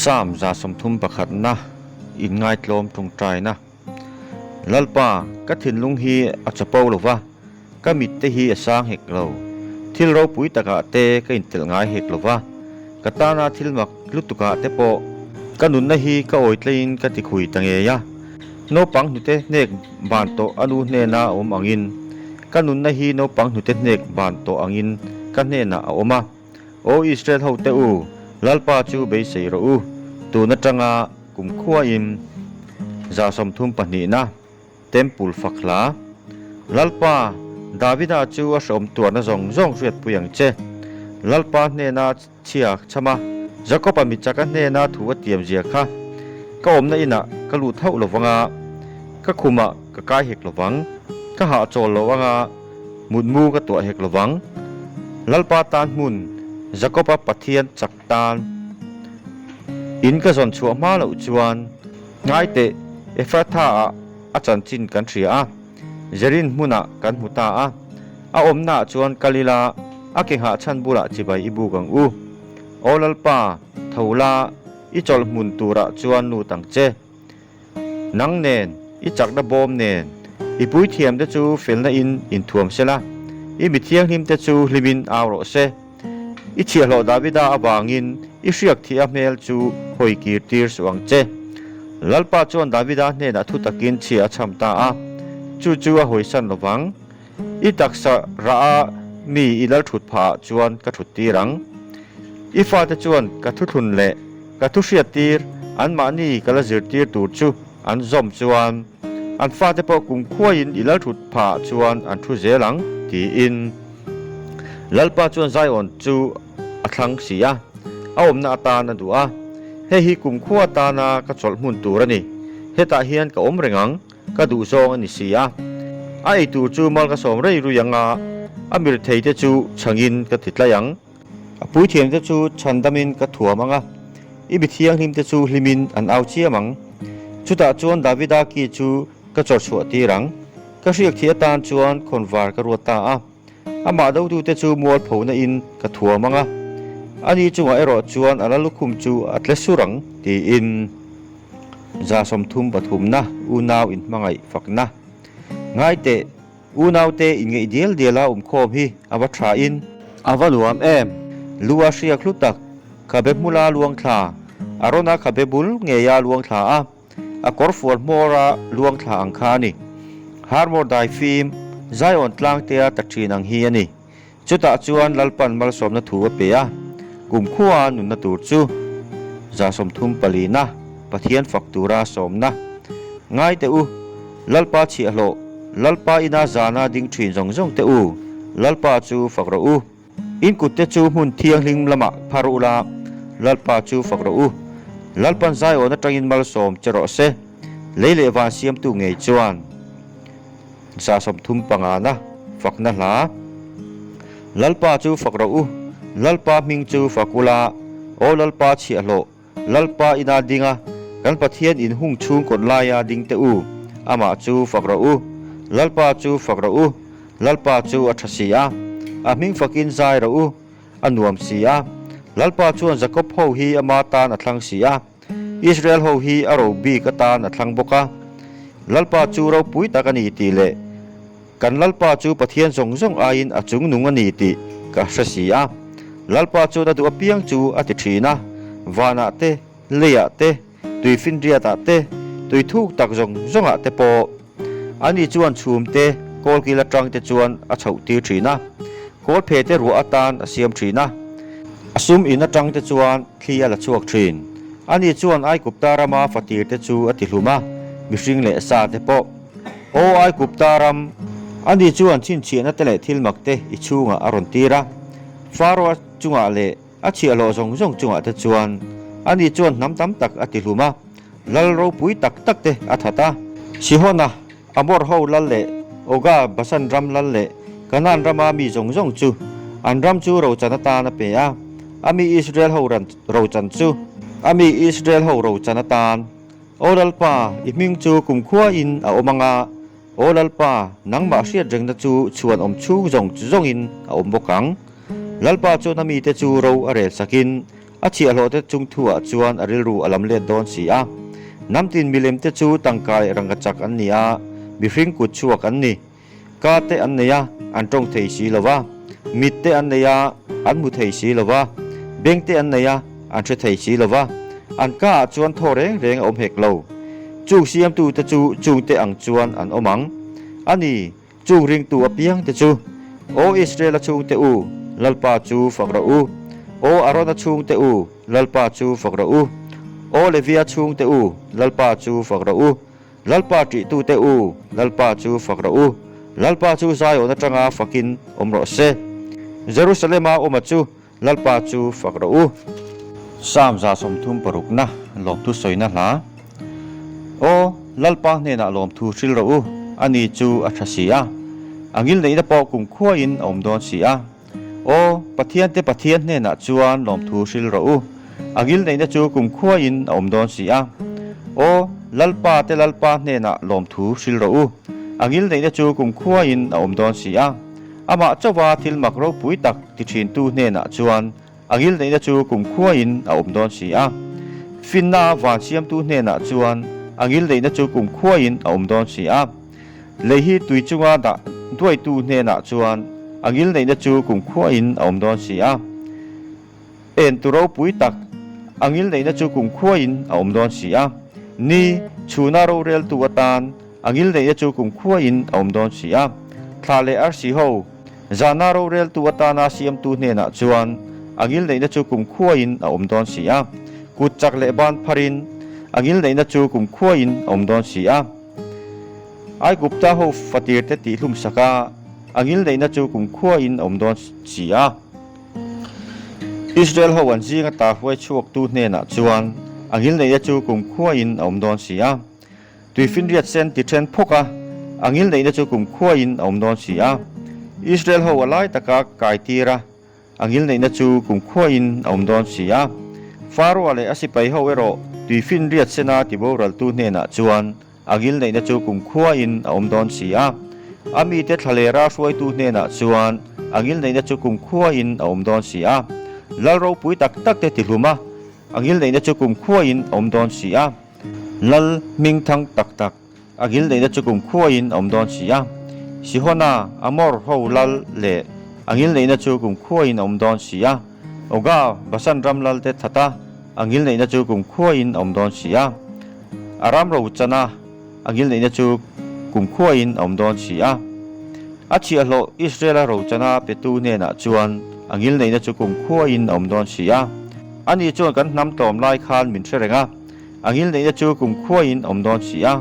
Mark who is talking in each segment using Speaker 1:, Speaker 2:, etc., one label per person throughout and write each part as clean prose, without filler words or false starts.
Speaker 1: Psalm 31 na inngaitlawm tawngtaina. Lalpa, ka thinlung hi a chapo lo va, ka mitte hi a sang hek lo. Thil ropui takah te ka intelh ngai hek lo va, ka tana thil mak lutukah te pawh ka nunna hi ka awitleiin ka tikhui ta ngei a. Naupang hnute hnek ban tawh a nu hnena a awm angin, ka nunna hi naupang hnute hnek ban tawh angin ka hnenah a awm a. Aw Israel hote u, Lalpa chu beisei rawh u, tun atanga kum khuain 32 na Temple fak hla. Lalpa, Davida chu a hrehawm tuarna zawng zawng hriatpui ang che. Lalpa hnena chhia chham a, Jakob-a michaka hnena thu a tiam zia kha ka awmna inah ka lut hauh lo vang a, ka khumah ka kai hek lo vang, ka hahchawl lo anga mutmu ka tuah hek lo vang. Lalpa tan hmun, Jakob-a Pathian chak tan in ka zawn chhuah hma loh chuan Ngaiteh, Ephratha-ah a chanchin kan hria a, Jerin hmunah kan hmu ta a. A awmnaah chuan kal ila, a ke nghah chhan bulah chibai i buk ang u. Aw Lalpa, tho la, i chawlh hmun turah chuan lut ang che. Nang nen, i chakna bawm nen, i puithiamte chu felna in inthuam se la, i mi thianghlimte chu hlimin au rawh se. I chhiahhlawh Davida avangin i hriak thih a hmel chu hawi kir tir suh ang che. Lalpa chuan Davida hnenah thu takin chhia a chham ta a, chu chu a hawisan lo vang. I taksa rah a mi i lal thut phah ah chuan ka thut tir ang. I fate chuan ka thuthlun leh ka thu hriat tir anmahni ka la zirtir tur chu an zawm chuan an fate pawh kum khuaiin i lal thut phah ah chuan an thu zel ang tiin Lalpa chuan Zion chu a thlang si a, a awmna atan a duh a. Hei hi kum khua atana ka chawlh hmun tur a ni. Hetah hian ka awm reng ang. Ka duh zawng a ni si a. A ei tur chu mal ka sawm rei rui ang a, a mirthei te chu chhangin ka ti tlai ang. A puithiam te chu chhandamin ka thuam ang a, i mi thianghlim te chu hlimin an au chiam ang. Chutah chuan Davida ki chu ka chawr chhuah tir ang. Ka hriak thih atan chuan khawnvar ka ruat ta a. Amah dotute chu mualphona in ka thuam ang a, ani chungah erawh chuan a la lukhum chu a tle sur ang, tiin 33 na unau inhmangaih fakna. Ngaiteh, unaute inngeih dial diala awmkhawm hi a va tha in, a va nuam em? Lu a hriak hlu tak, khabe hmula luang thla, Arona khabe bul ngeia luang thla a, A kawrfual hmawra luang thla ang kha a ni. Harmor dai fim, Zion tlangtea ta thin ang hi a ni. Chutah chuan Lalpan malsawmna thu a pe a, kumkhua nunna tur chu 34 na Pathian fak tura sawmna. Ngai teh u, Lalpa chhiahhlawh, Lalpa ina zana ding thin zawng zawng teh u, Lalpa chu fak rawh u. In kutte chu hmun thianghlim lamah phar ula, Lalpa chu fak rawh u. Lalpan Zion atangin malsawm che rawh se, lei leh van siamtu ngei chuan. 35 na fakna hla. Lalpa chu fak rawh u, Lalpa hming chu fak ula, Aw Lalpa chhiahhlawh, Lalpa ina ding a, kan Pathian in hung chhung kawt laia ding teh u, amah chu fak rawh u. Lalpa chu fak rawh u, Lalpa chu a tha si a, a hming fakin zai rawh u, a nuam si a. Lalpa chuan Jakob ho hi ama tan a thlang si a, Israel ho hi a ro bik atan a thlang bawk a. Lalpa chu ropui tak a ni tih leh Kan Lalpa chu Pathian zawng zawng aiin a chungnung a ni tih ka hre si a. Lalpa chuan a duh apiang chu a ti thin a, vanah te, leiah te, tuifinriatah te, tui thuk tak zawng zawngah te pawh. Ani chuan chhum te, kawlkil atang te chuan a chhoh tir thin a, kawlphe te ruah atan a siam thin a, a sum in atang te chuan thli a la chhuak thin. Ani chuan Aikupta rama fatir te chu a ti hlum a, mihring leh sa te pawh. Aw Aikupta ram, ani chuan chhinchhiahna te leh thil mak te i chhungah a rawn tir a. Faro-a chungah leh a chhiahhlawh zawng zawng chungah te chuan ani chuan hnam tam tak a tihlum a, lal ropui tak tak te a that a. Sihona, Amor ho lal leh Oga, Basan ram lal leh Kanaan rama mi zawng zawng chu an ram chu rochan atan a pe a, a mi Israel ho rochan chu a mi Israel ho rochan atan. Aw Lalpa, i hming chu kumkhuain a awm ang a, Aw Lalpa, nangmah hriat rengna chu chhuan awm chhung zawng zawngin a awm bawk ang. Lalpa chuan a mite chu ro a rel sakin, A chhiahhlawhte chungthu-ah chuan a rilru a lam let dawn si a. Hnamtin milemte chu tangka leh rangkachak an ni a, mihring kut chhuak an ni. Ka te an nei a, an tawng thei si lo va. Mit te an nei a, an hmu thei si lo va. Beng te an nei a, an hre thei si lo va. An ka ah chuan thaw reng reng a awm hek lo. Chung siamtute chu chungte ang chuan an awm ang. A ni, chung ringtu apiang te chu. Aw Israel-a chhungte u, Lalpa chu fak rawh u. Aw Arona chhungte u, Lalpa chu fak rawh u. Aw Levia chhungte u, Lalpa chu fak rawh u. Lalpa ṭihtute u, Lalpa chu fak rawh u. Lalpa chu Zion aṭanga fakin awm rawh se. Jerusalema awma chu Lalpa chu fak rawh u. Psalm 36 na lawmthu sawina hla. Aw, Lalpa hnenah lawmthu hril rawh u, ani chu a ṭha si a. A ngilneihna pawh kumkhuain a awm dawn si a. Aw, Pathiante Pathian hnenah chuan lawmthu hril rawh u, a ngilneihna chu kumkhuain a awm dawn si a. Aw, Lalpa te Lalpa hnenah lawmthu hril rawh u, a ngilneihna chu kumkhuain a awm dawn si a. Amah chauha thil mak ropui tak ti thintu hnenah chuan a ngilneihna chu kumkhuain a awm dawn si a. Finna van siamtu hnenah chuan a ngilneihna chu kumkhuain a awm dawn si a. Lei hi tui chunga dah duaitu hnenah chuan a ngilneihna chu kumkhuain a awm dawn si a. En tu ropui tak a ngilneihna chu kumkhuain a awm dawn si a. Ni, chhuna roreltu atan a ngilneihna chu kumkhuain a awm dawn si a. Thla leh arsi ho, zahna roreltu atana siamtu hnenah chuan a ngilneihna chu kumkhuain a awm dawn si a. Kut chak leh ban pharin a ngilneihna chu kumkhuain a awm dawn si a. Aigupta ho fatirte tihhlum sak a, a ngilneihna chu kumkhuain a awm dawn si a. Israel ho an zinga ta hruai chhuaktu hnenah chuan a ngilneihna chu kumkhuain a awm dawn si a. Tuifinriat sen ti then phawk a, a ngilneihna chu kumkhuain a awm dawn si a. Israel ho a lai taka kaitir a, A ngilneihna chu kumkhuain a awm dawn si a. Faroa leh a sipai ho erawh tuifinriat sena tiboraltu hnenah chuan a ngilneihna chu kumkhuain a awm dawn si a. A mite thlalera hruaitu hnenah chuan a ngilneihna chu kumkhuain a awm dawn si a. Lal ropui tak takte tihlum a, a ngilneihna chu kumkhuain a awm dawn si a. Lal hmingthang tak tak. A ngilneihna chu kum khuaiin a awm dawn si a. Sihona, Amor ho lal leh a ngilneihna chu kum khuaiin a awm dawn si a. Oga, Basan ram lalte that a, a ngilneihna chu kum khuaiin a awm dawn si a. Aram ro chana a ngilneihna chu kum khuaiin a awm dawn si a. A chhiahhlawh Israela ro chana petu hnenah chuan a ngilneihna chu kum khuaiin a awm dawn si a. Ani chuan kan hnam tlawm lai khan min hre reng a. A ngilneihna chu kumkhuaiin a awm dawn si a,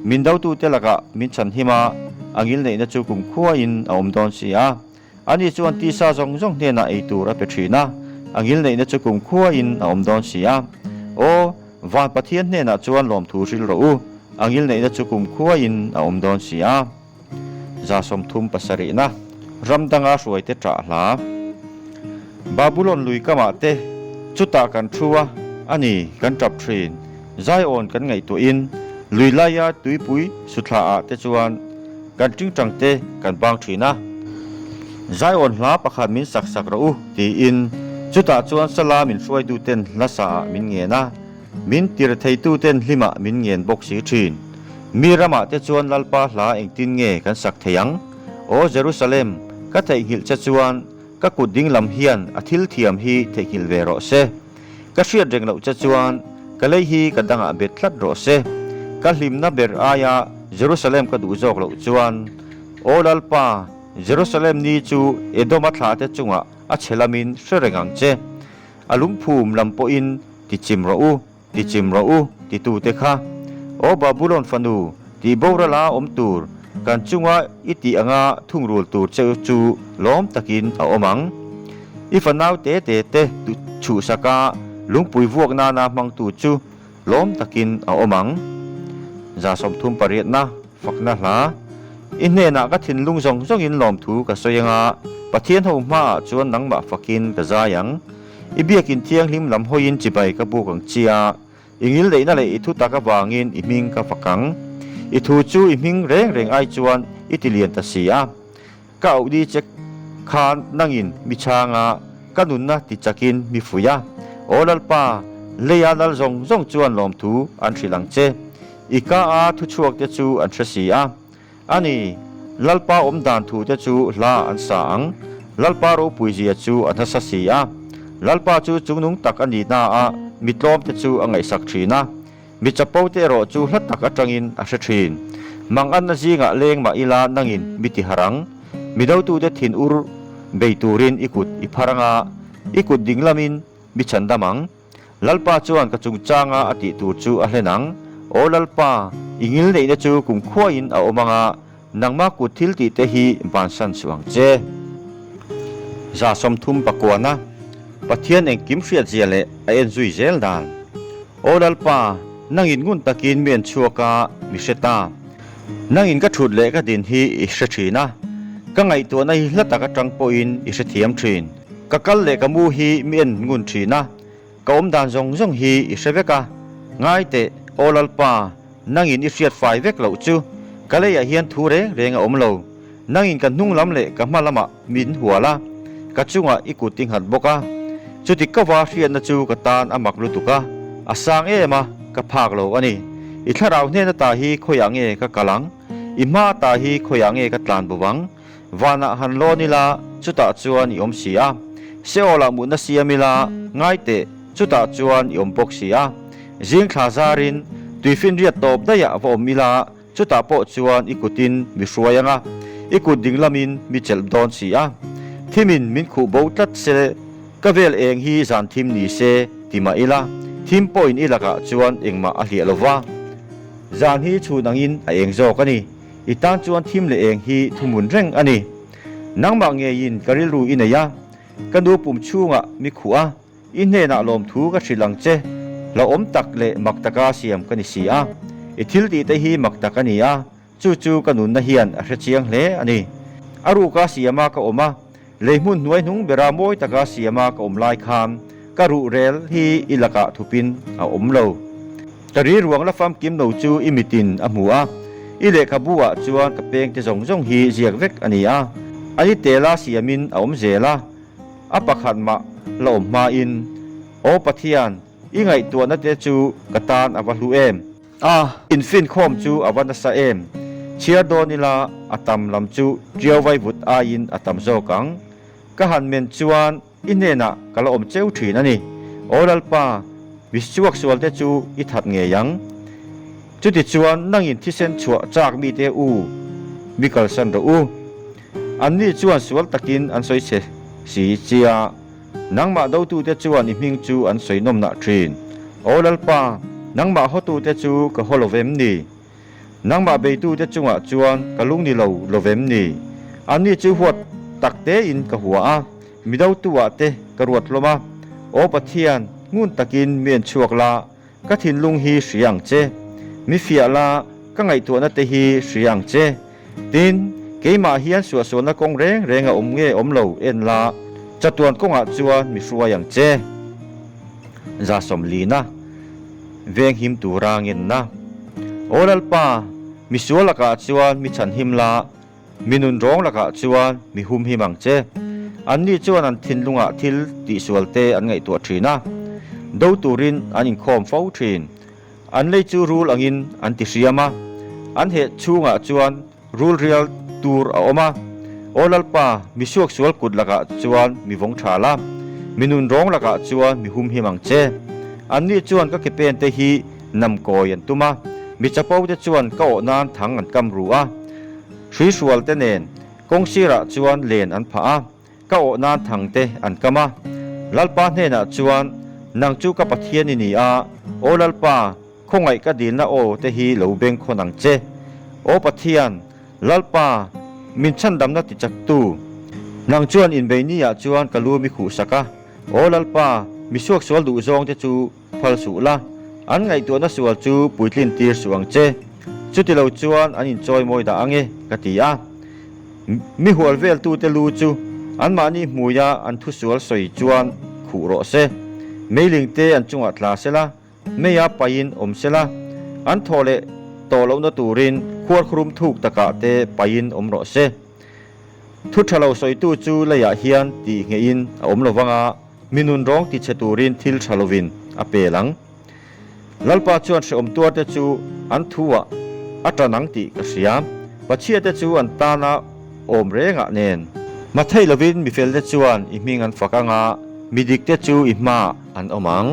Speaker 1: min dotute lakah min chhanhim a, a ngilneihna chu kumkhuaiin a awm dawn si a. Ani chuan tisa zawng zawng hnenah ei tur a pe thin a, a ngilneihna chu kumkhuaiin a awm dawn si a. Aw, van Pathian hnenah chuan lawmthu hril rawh u, a ngilneihna chu kumkhuaiin a awm dawn si a. 37 na ram danga hruaite ṭah hla. Babulon lui kamah te chutah kan thu a, a ni, kan ṭap ṭhin. Zion kan ngaihtuahin lui laia tuipui suthlaah te chuan kan ṭingṭang te kan bang ṭhin a. Zion hla pakhat min sak sak rawh u, tiin chutah chuan sala min hruaituten hla saah min ngen a. Min tir theituten hlimah min ngen bawk si thin. Mi ramah te chuan Lalpa hla engtin nge kan sak thei ang? Aw Jerusalem, ka theihnghilh che chuan ka kut ding lam hian a thil thiam hi theihnghilh ve rawh se. Ka hriat reng loh che chuan ka lei hi ka dangah bet tlat rawh se. Ka hlimna ber aia Jerusalem ka duh zawk loh chuan, Aw Lalpa, Jerusalem ni chu Edoma thlahte chungah a chhe lamin hre reng ang che. A lungphum lam pawhin ti chim rawh u, ti chim rawh u titute kha, Aw Babulon fanu, tih borala awm tur, kan chunga i tih anga thungrul tur che chu lawm takin a awm ang. I fanau te te te chhuhsaka lungpui vuak nana hmangtu chu lawm takin a awm ang. 38 na fakna hla, I hnenah ka thinlung zawng zawngin lawmthu ka sawi anga, Pathian ho hmaah chuan nangmah fakin ka zai ang. I biakin thianghlim lam hawiin chibai ka buk ang chia, i ngilneihna leh i thutak avangin i hming ka fak ang. I thu chu i hming reng reng ai chuan i ti lian ta si a. Ka auh ni che khan nangin mi chhanga ka nunna ti chakin mi fuih a. Aw Lalpa, leia lal zawng zawng chuan lawmthu an hrilh ang che. I ka a thuchhuakte chu an hre si a. A ni, Lalpa awm dan thute chu hla an sa ang. Lalpa ropui zia chu a nasa si a. Lalpa chu chungnung tak a ni na a, mi tlawmte chu a ngaihsak thin a. Mi chapo te erawh chu hla tak atangin a hre thin. Manganna zingah leng mah ila nangin mi ti harh ang. Mi dotute thin ur bei turin i kut i phar anga, i kut ding lamin mi chhandam ang. Lalpa chuan ka chungchanga a tih tur chu a hlen ang. Aw Lalpa, i ngil neihna chu kumkhuain a awm anga, nangma kut thil tih te hi bansan suh ang che. 30 pakuana Pathian engkim hriatzia leh a enzui zel dan. Aw Lalpa, nangin ngun takin mi en chhuak a, mi hre ta. Nangin ka thut leh ka din hi i hre thin a, ka ngaihtuahna hi hla tak atang pawhin i hrethiam thin. Ka kal leh ka mu hi mi en ngun thin a, ka awm dan zawng zawng hi i hre vek a. Ngai teh, Aw Lalpa, nangin i hriat fai vek loh chu ka leiah hian thu reng reng a awm lo. Nangin ka hnung lam leh ka hma lamah min hual a, ka chungah i kut i nghat bawk a. Chuti kova hriatna chu ka tan a mak lutuk a, a sang em a, ka phak lo a ni. I thlarau hnena ta hi khawiah nge ka kal ang? I hma ta hi khawiah nge ka tlan bo ang? Vanah han lawn ila, chutah chuan i awm si a. Seolah mutna siam ila, ngai teh, chutah chuan i awm bawk si a. Zing thla zarin tuifinriat tawp daihah va awm ila, Chutah pawh chuan i kutin mi hruai ang a, i kut ding lamin mi chelh dawn si a. Thimin min khuh bo tlat se, ka vel eng hi zan thim ni se ti mah ila, thim pawhin i lakah chuan engmah a hliah lo va. Zan hi chhun angin a eng zawk a ni, i tan chuan thim leh eng hi thuhmun reng a ni. Nangmah ngeiin ka rilru i nei a, ka nu pum chhungah mi khuh a. I hnenah lawmthu ka hrilh ang che, hlauhawm tak leh mak taka siam ka ni si a. I thil tih te hi mak tak a ni a, chu chu ka nunna hian a hre chiang hle a ni. A ruka siama ka awm a, lei hmun hnuai hnung bera mawi taka siama ka awm lai khan ka ruhrel hi i lakah thupin a awm lo. Ka riruang la famkim lo chu i mitin a hmu a, i lehkhabu ah chuan ka pengte zawng zawng hi ziak vek a ni a, a ni tela siamin a awm zel a. A pakhat mah la awm hmain, Aw Pathian, i ngaihtuahna te chu ka tan a va hlu em? A infinkhawm chu a va nasa em? Chhiar dawn ila a tam lam chu ṭiau vaivut aiin a tam zawk ang. Ka han men chuan i hnenah ka la awm cheu ṭhin a ni. Aw Lalpa, mi chhuak sual te chu i that ngei ang. Chutichuan nangin thisen chhuah chak mite u, mi kalsan rawh u. Anni chuan sual takin an sawi che si chia, nangmah dotute chuan i hming chu an sawi nawmnah thin. Aw Lalpa, nangmah hawtute chu ka haw lo vem ni? Nangmah beitute chungah chuan ka lung ni lo lo vem ni? Anni chu huat tak tein ka hua a, mi dotu-ah te ka ruat hlawm a. Aw Pathian, ngun takin mi en chhuak la, Ka thinlung hi hria ang che. Mi fiah la, ka ngaihtuahna te hi hria ang che. Tin, keimah hian suahsualna kawng reng reng a awm nge awm lo en la, chatuan kawngah chuan mi hruai ang che. 70na, Venghim tura ngenna. Aw Lalpa, mi sual lakah chuan mi chhanhim la, Mi nun rawng lakah chuan mi humhim ang che. Anni chuan an thinlungah thil tihsual te an ngaihtuah thin a, do turin an inkhawm fo thin. An lei chu rul angin an ti hriam a, an heh chhungah chuan rul rial tur a awm a. Aw Lalpa, mi suaksual kut lakah chuan mi vawng tha la, mi nun rawng lakah chuan mi humhim ang che. Anni chuan ka ke pen te hi nam kawi an tum a, mi chapo te chuan ka awh nan thang an kam ru a. Hruihrual te nen kawng sirah chuan len an phah a, ka awh nan thang te an kam a. Lalpa hnenah chuan, Nang chu ka Pathian i ni a, Aw Lalpa, khawngaih ka dilna aw te hi lo beng khawn ang che. Aw Pathian, Lalpa, min chhandamna ti chaktu. Nang chuan inbeini ah chuan ka lu mi khuhsak a, Aw Lalpa, mi suaksual duh zawng te chu Phal suh la, an ngaihtuahna sual chu puitlin tir suh ang che. Chutilo chuan an inchawi mawi dah ang e, ka ti a. Mi hual veltute lu chu anmahni hmuia an thusual sawi chuan khuh rawh se. Meiling te an chungah tla se la, meia paiin awm se la, an thaw leh tawh lohna turin khuarkhurum thuk takah te paiin awm rawh se. Thu tha lo sawitu chu leiah hian tih ngeihin a awm lo vang a. Mi nun rawng tichhe turin thil tha lovin a pel ang. Lalpa chuan hrehawm tuarte chu an thu-ah a tan ang tih ka hria. Pachhiate chu an tana awm rengah nen. Mathei lovin mi felte chuan i hming an fak ang a, mi dikte chu i hmaah an awm ang.